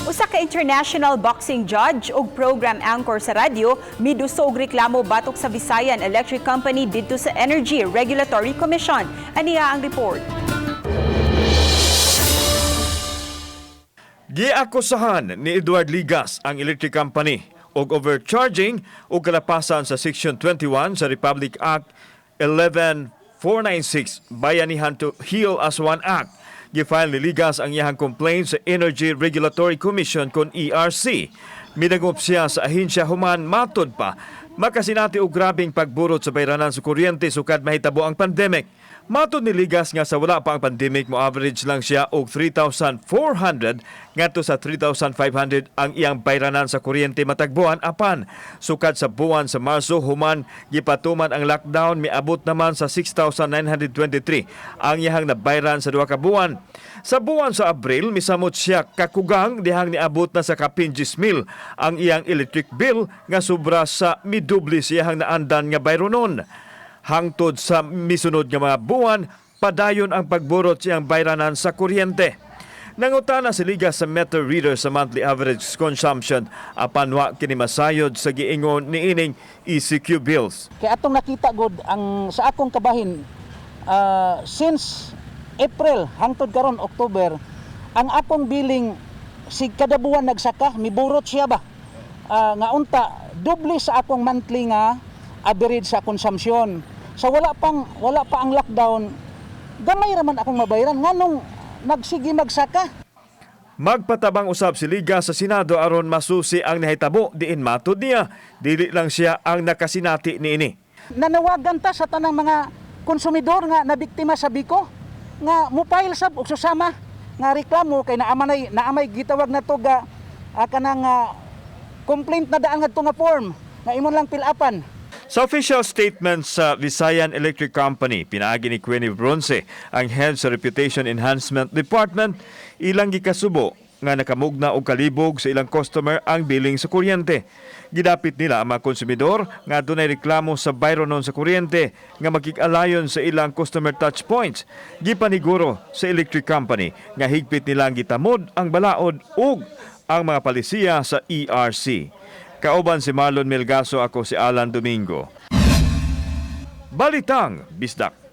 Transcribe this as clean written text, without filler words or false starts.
Usa ka international boxing judge ug program anchor sa radyo miduso og reklamo batok sa Visayan Electric Company didto sa Energy Regulatory Commission. Aniya ang report. Giakusahan ni Edward Ligas ang electric company og overcharging o kalapasan sa Section 21 sa Republic Act 11496, Bayanihan to Heal as One Act. Gifile ni Ligas ang iyahang complaint sa Energy Regulatory Commission kon ERC. Midagop siya sa ahensya human matod pa makasinati og grabeng pagburot sa bayranan sa kuryente sukad mahitabo ang pandemic. Matod ni Ligas nga sa wala pa ang pandemic, mo average lang siya og 3,400 ngadto sa 3,500 ang iyang bayranan sa kuryente matag buwan, apan sukad sa buwan sa Marso, human gipatuman ang lockdown, miabot naman sa 6,923 ang iyang nabayran sa 2 ka buwan. Sa buwan sa Abril, misamot siya kakugang dihang niabot na sa kapin 10,000 ang iyang electric bill nga sobra sa midubli siyang naandan nga bayronon. Hangtod sa misunod nga mga buwan, padayon ang pagburot siyang bayranan sa kuryente. Nangutana si Ligas sa meter reader sa monthly average consumption apan wa kini masayod sa giingon niining ECQ bills. Kaya atong nakita gud ang sa akong kabahin, since April hangtod karon October, ang akong billing sig kada buwan nagsaka, miburot siya ba. Nga unta doble sa akong monthly nga average sa consumption. Sa wala pa ang lockdown, gamay ra man akong mabayaran, nganong nagsige magsaka? Magpatabang usab si Ligas sa Senado aron masusi ang nahitabo diin matod niya dili lang siya ang nakasinati niini. Nanawagan ta sa tanang mga konsumidor nga nabiktima sa Biko nga mupile sab og susama nga reklamo kay naamay gitawag na to ga kanang complaint na daan ngadto nga form nga imong lang fill upan. Sa official statement sa Visayan Electric Company, pinaagi ni Queenie Bronce, ang head sa Reputation Enhancement Department, ilang gikasubo nga nakamugna og kalibog sa ilang customer ang billing sa kuryente. Gidapit nila ang mga konsumidor nga adunay reklamo sa bayronon sa kuryente nga makig-alayon sa ilang customer touch points. Gipaniguro sa electric company nga higpit nilang gitamod ang balaod ug ang mga palisiya sa ERC. Kauban si Marlon Melgaso, ako si Alan Domingo. Balitang Bisdak.